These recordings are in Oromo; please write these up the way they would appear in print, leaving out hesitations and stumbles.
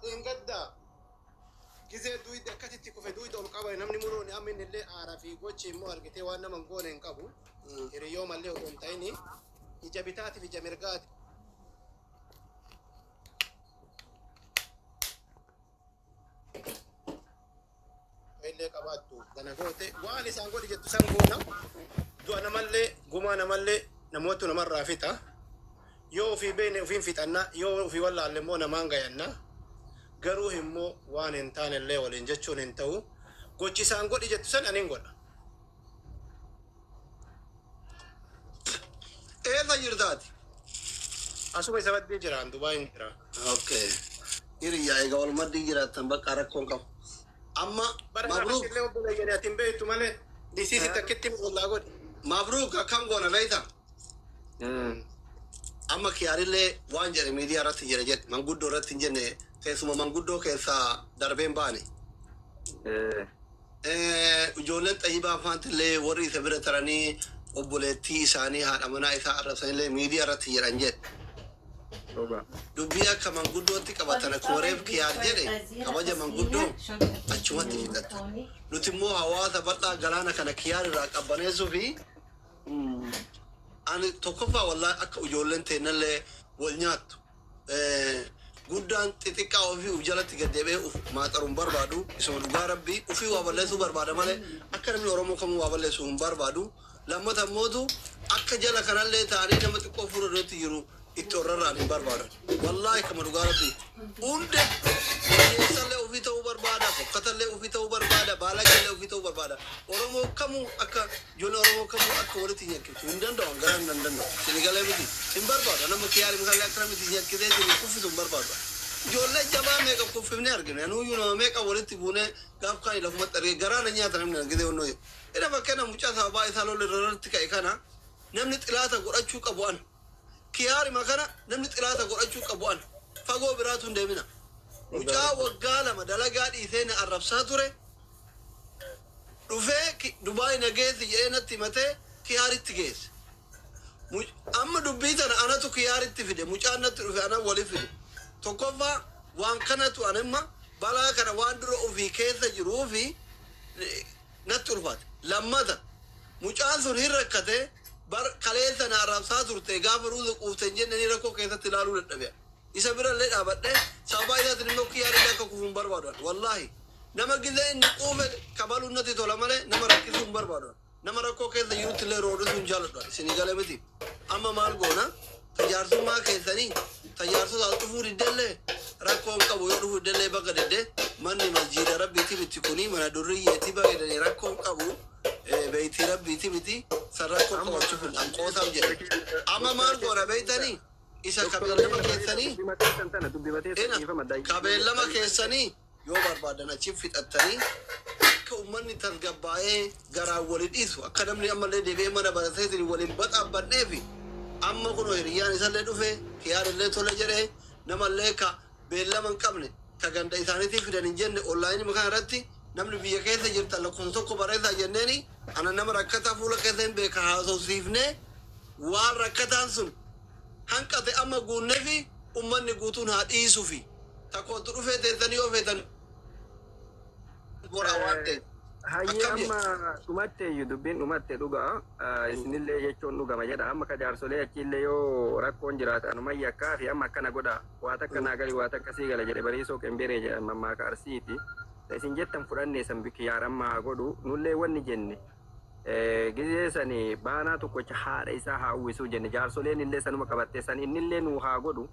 Dheengadda gizee duyda akkasitti kufe, duyda ol qaba namni murooni. Amma inni illee aaraa fi gochi immoo argitee waan nama hin goone hin qabu. Hiriyyoo mallee otoo hin ta'ini ija bitaatiif ija mirgaati. Illee qabaattu gana goote waan isaan godhi jettu san goona. Du'a namallee, gumaa namallee namoottu namarraa fixa. Yoo ofii beekne ofiin fixanna, yoo ofii wallaalle immoo namaan gayanna. Garuu immoo waan hin taanellee waliin jechuun hin ta'u. Gochi isaan godhi jettu san anin godha. Eessa jirtaati? Asuma isa baddee jiraan, Dubaayin jira. Okay. Hiriyyaa egaa wal maddii jiraattan, bakka rakkoon qabu. Amma Bara Mabruuk. Illee obboleeyyan ati hin beektu malee disiisi takkitti ollaa godhi. Mabruuk, akkam goona beekta? Amma kiyaarillee waan jedhe miidiyaa irratti jedhe jedhe, manguddoo irratti hin jenne, keessuma manguddoo keessaa darbeen baane. Ijoolleen xayyibaa faantillee warri isa bira taranii obboleettii isaanii, haadha manaa isaa arrabsanillee miidiyaa irratti jedhan jedhe. Dubbii akka manguddootti qabatan, akkuma reef kiyaar jedhe, kabaja manguddoo achumatti fixatta. Nuti immoo hawaasa bal'aa galaana kana kiyaar irraa qabbaneessuu fi ani tokkoffaa wallaahi akka ijoolleen teennallee wal nyaattu. Guddaan xixiqqaa ofii uf jalatti gad deebi'ee uf maaxaruun barbaadu, isuma dhugaa rabbii ofii waa balleessuu barbaada malee akka namni Oromoo kamuu waa balleessu hin barbaadu. Lammata immootu akka jala kanallee ta'anii nama xiqqoo fuula duratti jiru itti orrarraan hin barbaadan. Wallaahi kama dhugaa rabbii hunda hiyyeessallee ofii ta'uu barbaada, fokkatallee ofii ta'uu barbaada, baalagallee ofii ta'uu barbaada. Oromoo kamuu akka ijoollee Oromoo kamuu akka walitti hin yakkiftu hin danda'u, garaan hin danda'u. Sini galee miti hin barbaadu. Nama kiyaarii misallee akka namni itti yakkisee itti kuffisu hin barbaadu. Ijoollee jabaa meeqa kuffifnee argine, anuyyuu nama meeqa walitti buunee gaaf kaanii lafumatti argee garaa na nyaata namni argitee onnoo jedhu. Ina fakkeenya mucaa sababaa isaa lolli irratti ka'e kana namni xilaata godhachuu qabu ana. Kiyaarima kana namni xilaata godhachuu qabu ana. Fagoo biraatu hin deemina. Mucaa waggaa 2 dalagaa dhiisee na arrabsaa ture. Dhufee Dubaay na geessi jedhee natti himatee kiyaaritti geesse. Amma dubbii tana anatu kiyaaritti fide. Mucaan natti dhufe anan wali fide. Tokkoffaa waan kanatu anamma balaa kana waan dura ofii keessa jiruufi natti ulfaate. Lammata mucaan sun hin rakkate bar, kaleessa na arrabsaa turte gaafa ruuza quufte hin jennanii rakkoo keessatti ilaaluu dadhabe. Isa birallee dhaabadhe sababaa isaatiin immoo kiyyaarillee akka kufu hin barbaadu. Wallaahi nama gizee inni quufe kabaluun natti tola malee nama rakkisuu hin barbaadu. Nama rakkoo keessa jirutti illee roorrisuu hin jaaladhu. Isinii gale miti. Amma maal goona? Tajaarsummaa keessanii tajaarsotaas dhufuu diddellee rakkoo hin qabu, yoo dhufuu diddellee bakka didde manni masjiida rabbiiti miti, kuni mana durriyyeeti bareedanii rakkoo hin qabu. Beeytii rabbiiti miti, san rakkoo qabachuuf hin dhanqoosaaf jedhe. Amma maal goona beeytanii? Isa kabeellama keessanii ina kabeellama keessanii yoo barbaadan achi fixattanii akka ummanni tasgabbaa'ee garaan wali dhiisu, akka namni ammallee deebi'ee mana barateetiin waliin baxaabbanneefi amma kunoo hiriyyaan isallee dhufe, kiyaanillee tole jedhee, namallee ka beellama hin qabne ka ganda isaaniitii fidan hin jenne, onlaayinii kana irratti namni biyya keessa jirtan lakkoofsa 1 barreessaa jenneeni, ana nama rakkataa fuula keessa hin beeka haasofsiifnee waan rakkataan sun hanqate amma guunnefi ummanni guutuun haa dhiisufi takkoottu dhufee teessanii yoo feetan godhaa waan ta'eef. Hayyee. Akkam Amma dhumatte iyyuu dubbiin dhumatte dhugaa, isinillee jechuun dhugama jedha. Amma ka jaarsolee achiillee yoo rakkoon jiraate anuma yakkaa fi amma akkana godha, waa takka naa gali, waa takka sii gala jedhe bariisoo qembiree jedhan mammaaka Arsiiti. Isin jettan fudhannee san bikkiyaar amma haa godhu, nullee wanni jenne gizee sani baanaa tokkocha haadha isaa haa uwwisuu jenne, jaarsoleen illee sanuma qabatte, san innillee nuu haa godhu,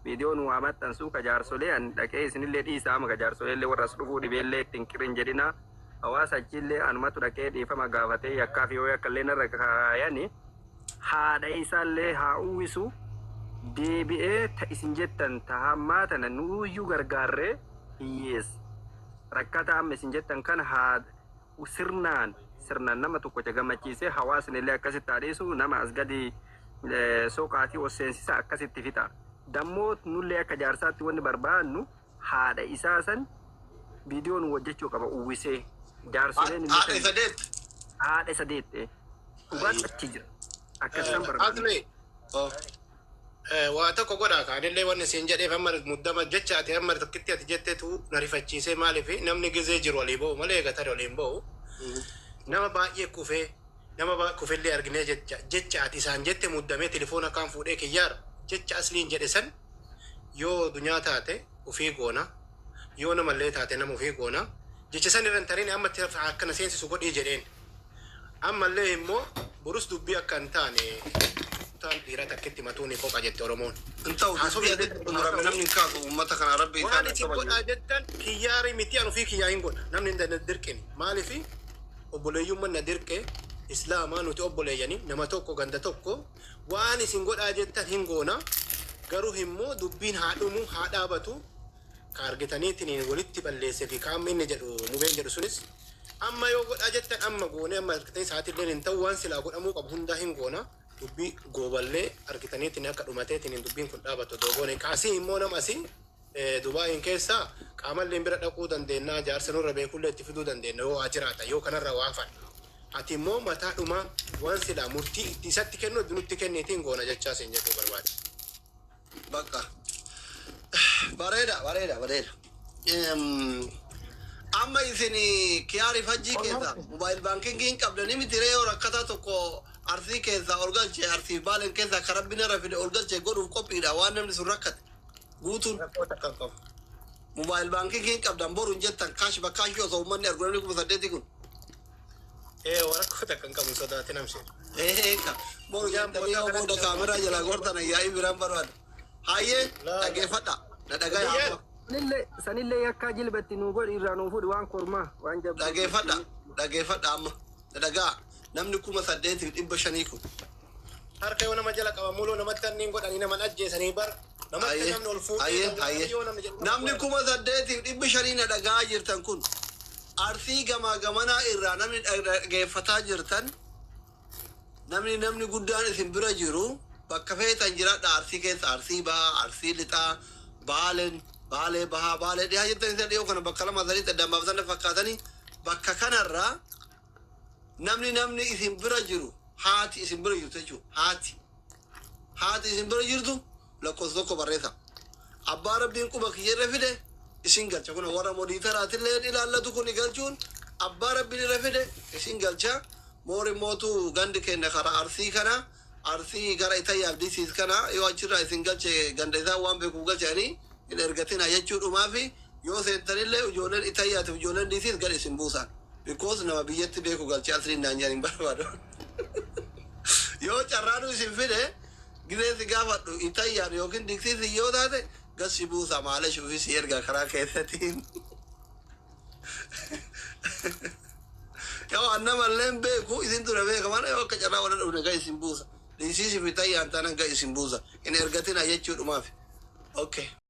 viidiyoo nuu haa maxxansu ka jaarsolee an dhaqee isinillee dhiisa. Amma ka jaarsolee illee warra as dhufuu dhibeellee ittiin qirin jedhina, hawaasa achiillee anumatu dhaqee dhiifama gaafatee yakkaa fi yoo yakkallee narra kaayani haadha isaallee haa uwwisu. Deebi'ee ta isin jettan ta hammaa tana nuuyyuu gargaarree hiyyeessa rakkataa amma isin jettan kana haa sirnaan sirnaan nama tokkocha gammachiisee hawaasni illee akkasitti haa dhiisu, nama as gadi soqaatii ol seensisa akkasitti fixa. Dammoo nullee akka jaarsaatti wanni barbaannu haadha isaa san viidiyoo nu hojjechuu qaba uwwisee. Jaarsoleen illee Haadha isa deette. Haadha isa deette. Dhugaan achi jira. Akka isaan barbaannu. Asli Oh. Waa tokko godhaa kaanillee wanni siin jedheef amma muddama jecha ati amma tokkitti ati jettetu na rifachiisee. Maaliif namni gizee jiru olii ba'u malee eegatare oliin ba'u. Nama baay'ee kufee, nama kufellee arginee, jecha ati isaan jette muddamee telefoona kaan fuudhee kiyyaar jecha asliin jedhe san yoo dunyaa taate ufii goona, yoo namallee taate nama ufii goona, jecha san irra hin tarin amma akkana seensisu godhii jedheen. Ammallee immoo borus dubbii akka hin taane taan dhiira takkitti matuu ni qoqa jette Oromoon. Hin ta'u, dubbii ati xumurame namni hin kaasu. Uummata kana Rabbi Waan isaan isin kabaju. Godhaa jettan kiyyaarii miti, an ofii kiyyaa hin godha. Namni hin dirqini. Maalifi obboleeyyummaan na dirqe? Islaamaa nuti obboleeyyani, nama tokko, ganda tokko. Waan isin godhaa jettan hin goona. Garuu immoo dubbiin haa dhumu, haa dhaabatu. Ka argitaniitiin walitti balleessee fi qaamni inni jedhu mubeen jedhu sunis amma yoo godhaa jettan amma goone, amma argitanii sa'aatillee hin ta'u, waan silaa godhamuu qabu hundaa hin goona. Dubbii gooballee argitaniitiin akka dhumateetiin dubbiin kun dhaabatu doogoone kaasii immoo nama asii Dubaayin keessa qaamallee bira dhaquu dandeenya, jaarsa nurra beekullee itti fiduu dandeenya yoo waa jiraata, yoo kanarra waafan. Ati immoo mataa dhumaa waan silaa murtii itti isatti kennu nutti kenniitiin goona jechaa siin jechuu barbaade. Bakka. Bareeda, bareeda, bareeda. Amma isin kiyaari fajjii keessa mobile bankingii hin qabdanii miti ree? Yoo rakkataa tokko Arsii keessaa ol galchee, Arsii Baaleen keessaa ka Rabbiin irra fide ol galchee godhuuf qophiidha, waan namni sun rakkate guutuun. Rakkoo takka hin qabu. Mobile bankingii hin qabdan, boru hin jettan cash bakkaashii osoo uummanni argu namni 8,000 kun. Ee, rakkoo takka hin qabu, sodaatin amshee. Eeka boru jettanii yoo booda kaameraa jalaa gortan yaa'ii biraan barbaada. Hayyee, dhageeffadha, na dhagaa. Guyyaa. Sanillee yakkaa jilbatti nuu godhi, irraa nuu fudhi, waan kormaa waan jabduu. Dhageeffadha, dhageeffadha, amma na dhagaa, namni 8,500 kun. Harka yoo nama jala qaba muluu namatti anniin godhanii naman ajjeesanii bar namatti namni ol fuudhee Hayyee, yoo namni jedhu namni 8,500 na dhagaa jirtan kun, Arsii gamaa gamanaa irraa namni dhageeffataa jirtan, namni guddaan isin bira jiru bakka feetan jiraadha. Arsii keessa, Arsii bahaa, Arsii lixaa, Baaleen, Baalee bahaa, Baalee dhihaa jettan isa dhiyoo kana bakka lama sadiitti addaan baafatan fakkaatanii, bakka kanarraa namni isin bira jiru, haati isin bira jirtu jechuudha, haati isin bira jirtu lakkoofsa 1 barreessa. Abbaa Rabbiin quba kiyya irra fide isin galcha. Kun warra moderatoraatillee ilaallatu, kun galchuun abbaa Rabbiin irra fide isin galcha. Moori mootu gandi keenya karaa Arsii kana, Arsii gara Itayyaaf disiis kana yoo achirraa isin galche, ganda isaa waan beekuuf galchanii hin ergatina jechuudhumaafi. Yoo seentanillee ijoolleen Itayyaatiif ijoolleen disiis gad isin buusan, because nama biyyatti beeku galche asliin naan jedhan hin barbaadu. Yoo carraanu isin fide gizee si gaafadhu Itayyaan yookiin diksiisi yoo taate gad si buusa, maalish ofii si erga karaa keessattiin. Yoo an namallee hin beeku, isin ture beeka mana, yoo akka carraa wala dhufne gad isin buusa. Diksiisi fi Itayyaan taanan gad isin buusa. Hin ergatina jechuudhumaaf. Okay.